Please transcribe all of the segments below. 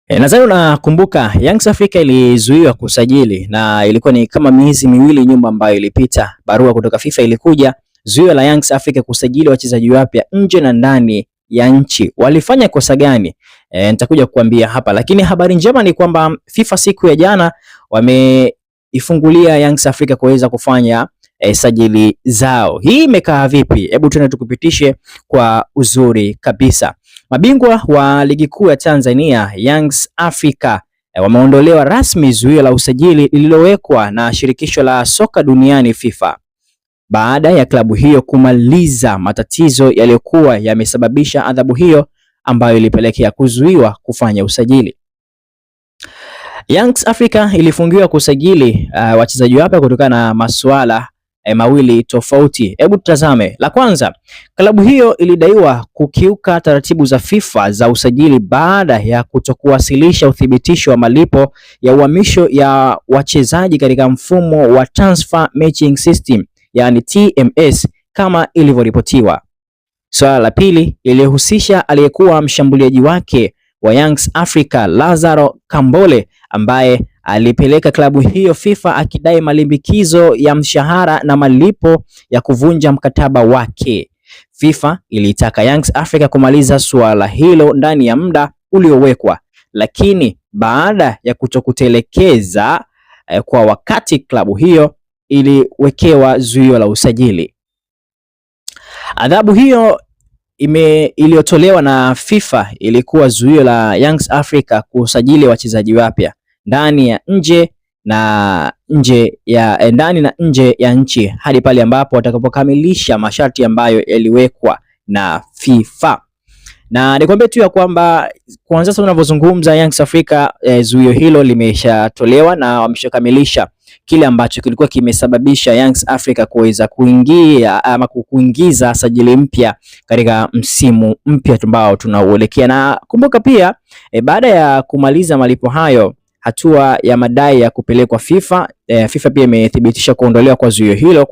Nadhani unakumbuka Young Africa ilizuiwa kusajili na ilikuwa ni kama miezi miwili nyuma ambayo ilipita, barua kutoka FIFA ilikuja zuio la Young Africa kusajili wachezaji wapya nje na ndani ya nchi. Walifanya kosa gani? Nitakuja kukuambia hapa, lakini habari njema ni kwamba FIFA siku ya jana wameifungulia Young Africa kuweza kufanya sajili zao. Hii imekaa vipi? Hebu tuende tukupitishe kwa uzuri kabisa. Mabingwa wa ligi kuu ya Tanzania Youngs Africa wameondolewa rasmi zuio la usajili lililowekwa na shirikisho la soka duniani FIFA baada ya klabu hiyo kumaliza matatizo yaliyokuwa yamesababisha adhabu hiyo ambayo ilipelekea kuzuiwa kufanya usajili. Youngs Africa ilifungiwa kusajili wachezaji wapya kutokana na masuala mawili tofauti. Hebu tutazame. La kwanza, klabu hiyo ilidaiwa kukiuka taratibu za FIFA za usajili baada ya kutokuwasilisha uthibitisho wa malipo ya uhamisho ya wachezaji katika mfumo wa Transfer Matching System, yani TMS kama ilivyoripotiwa. Swala la pili ilihusisha aliyekuwa mshambuliaji wake wa Youngs Africa Lazaro Kambole ambaye alipeleka klabu hiyo FIFA akidai malimbikizo ya mshahara na malipo ya kuvunja mkataba wake. FIFA ilitaka Youngs Africa kumaliza suala hilo ndani ya muda uliowekwa, lakini baada ya kutokutelekeza kwa wakati, klabu hiyo iliwekewa zuio la usajili. Adhabu hiyo iliyotolewa na FIFA ilikuwa zuio la Youngs Africa kusajili wachezaji wapya ndani ya nje na nje ya ndani na nje ya nchi hadi pale ambapo watakapokamilisha masharti ambayo yaliwekwa na FIFA. Na nikwambie tu ya kwamba kuanzia sasa tunavyozungumza Young Africa zuio hilo limeshatolewa na wameshakamilisha kile ambacho kilikuwa kimesababisha Young Africa kuweza kuingia ama kuingiza sajili mpya katika msimu mpya ambao tunauelekea. Na kumbuka pia baada ya kumaliza malipo hayo hatua ya madai ya kupelekwa FIFA. FIFA pia imethibitisha kuondolewa kwa zuio hilo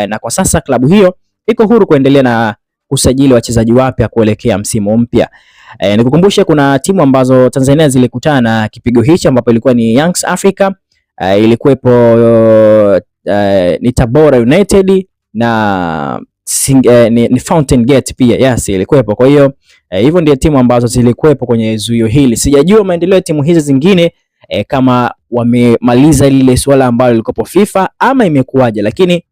na kwa sasa klabu hiyo iko huru kuendelea na kusajili wachezaji wapya kuelekea msimu mpya. Nikukumbushe kuna timu ambazo Tanzania zilikutana na kipigo hicho ambapo ilikuwa ni Youngs Africa, ilikuwepo ni Tabora United na ni Fountain Gate pia, yes, ilikuwepo. Kwa hiyo hivyo ndio timu ambazo zilikuwepo kwenye zuio hili. Sijajua maendeleo ya timu hizi zingine kama wamemaliza lile suala ambalo lilikopo FIFA ama imekuwaje, lakini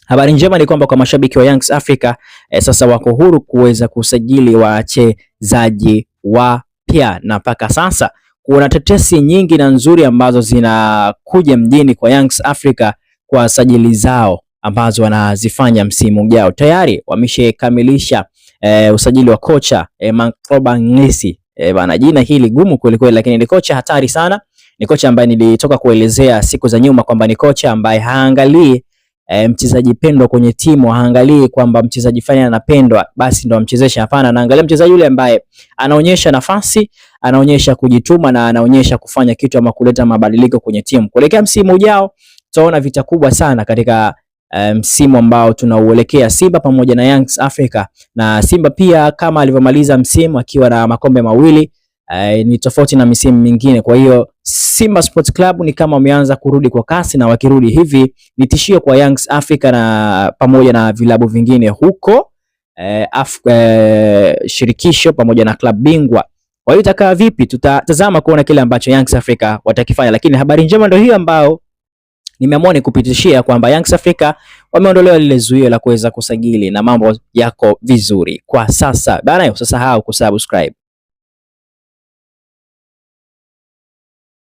habari njema ni kwamba kwa mashabiki wa Youngs Africa sasa wako huru kuweza kusajili wachezaji wapya, na mpaka sasa kuna tetesi nyingi na nzuri ambazo zinakuja mjini kwa Youngs Africa kwa sajili zao ambazo wanazifanya msimu ujao. Tayari wameshakamilisha usajili wa kocha Mankoba Ngisi. Bana, jina hili gumu kweli kweli, lakini ni kocha hatari sana. Ni kocha ambaye nilitoka kuelezea siku za nyuma kwamba ni kocha ambaye haangalii mchezaji pendwa kwenye timu, haangalii kwamba mchezaji fulani anapendwa basi ndo amchezeshe. Hapana, anaangalia mchezaji yule ambaye anaonyesha nafasi, anaonyesha kujituma na anaonyesha kufanya kitu ama kuleta mabadiliko kwenye timu. Kuelekea msimu ujao, tutaona vita kubwa sana katika msimu ambao tunauelekea Simba pamoja na Youngs Africa. Na Simba pia kama alivyomaliza msimu akiwa na makombe mawili ni tofauti na misimu mingine. Kwa hiyo Simba Sports Club ni kama wameanza kurudi kwa kasi, na wakirudi hivi ni tishio kwa Youngs Africa na pamoja na vilabu vingine huko shirikisho pamoja na klabu bingwa. Kwa hiyo itakaa vipi? Tutatazama kuona kile ambacho Youngs Africa watakifanya, lakini habari njema ndio hiyo ambao nimeamua nikupitishia kwamba Youngs Africa wameondolewa lile zuio la kuweza kusajili na mambo yako vizuri kwa sasa bana. Usisahau kusubscribe.